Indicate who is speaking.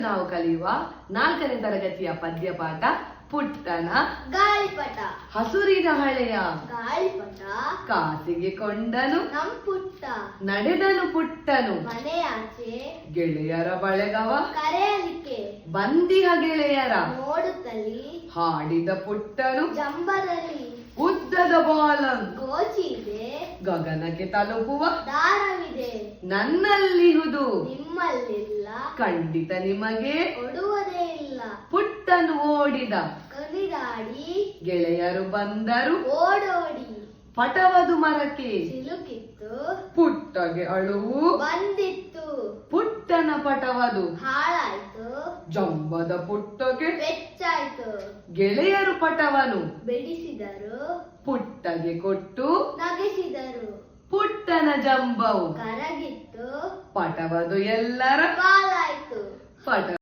Speaker 1: ನಾವು ಕಲಿಯುವ ನಾಲ್ಕನೇ ತರಗತಿಯ ಪದ್ಯಪಾಠ ಪುಟ್ಟನ
Speaker 2: ಗಾಳಿಪಟ.
Speaker 1: ಹಸುರಿನ ಹಳೆಯ
Speaker 2: ಗಾಳಿಪಟ.
Speaker 1: ಕಾಸಿಗೆ ಕೊಂಡನು
Speaker 2: ನಮ್ ಪುಟ್ಟ.
Speaker 1: ನಡೆದನು ಪುಟ್ಟನು
Speaker 2: ಮನೆಯಾಚೆ.
Speaker 1: ಗೆಳೆಯರ ಬಳಗವ
Speaker 2: ಕರೆಯಲಿಕ್ಕೆ.
Speaker 1: ಬಂದಿಹ ಗೆಳೆಯರ
Speaker 2: ನೋಡುತ್ತಲಿ.
Speaker 1: ಹಾಡಿದ ಪುಟ್ಟನು
Speaker 2: ಜಂಬದಲ್ಲಿ.
Speaker 1: ಉದ್ದದ ಬಾಲಂ
Speaker 2: ಗೋಚಿ ಇದೆ.
Speaker 1: ಗಗನಕ್ಕೆ ತಲುಪುವ
Speaker 2: ದಾರವಿದೆ.
Speaker 1: ನನ್ನಲ್ಲಿಹುದು
Speaker 2: ನಿಮ್ಮಲ್ಲಿಲ್ಲ.
Speaker 1: ಖಂಡಿತ ನಿಮಗೆ
Speaker 2: ಕೊಡುವುದೇ ಇಲ್ಲ.
Speaker 1: ಪುಟ್ಟನು ಓಡಿದ
Speaker 2: ಕನಿದಾಡಿ.
Speaker 1: ಗೆಳೆಯರು ಬಂದರು
Speaker 2: ಓಡೋಡಿ.
Speaker 1: ಪಟವದು ಮರಕ್ಕೆ
Speaker 2: ಸಿಲುಕಿತ್ತು.
Speaker 1: ಪುಟ್ಟಗೆ ಅಳುವು
Speaker 2: ಬಂದಿತ್ತು.
Speaker 1: ಪುಟ್ಟನ ಪಟವದು
Speaker 2: ಹಾಳಾಯ್ತು.
Speaker 1: ಜಂಬದ ಪುಟ್ಟಗೆ
Speaker 2: ಪೆಚ್ಚಾಯ್ತು.
Speaker 1: ಗೆಳೆಯರು ಪಟವನು
Speaker 2: ಬಿಡಿಸಿದರು.
Speaker 1: ಪುಟ್ಟಗೆ ಕೊಟ್ಟು
Speaker 2: ನಗಿಸಿದರು.
Speaker 1: ಪುಟ್ಟನ ಜಂಬವು
Speaker 2: ಕರಗಿತ್ತು.
Speaker 1: ಪಟವದು ಎಲ್ಲರ
Speaker 2: ಪಾಲಾಯ್ತು.
Speaker 1: ಪಟ.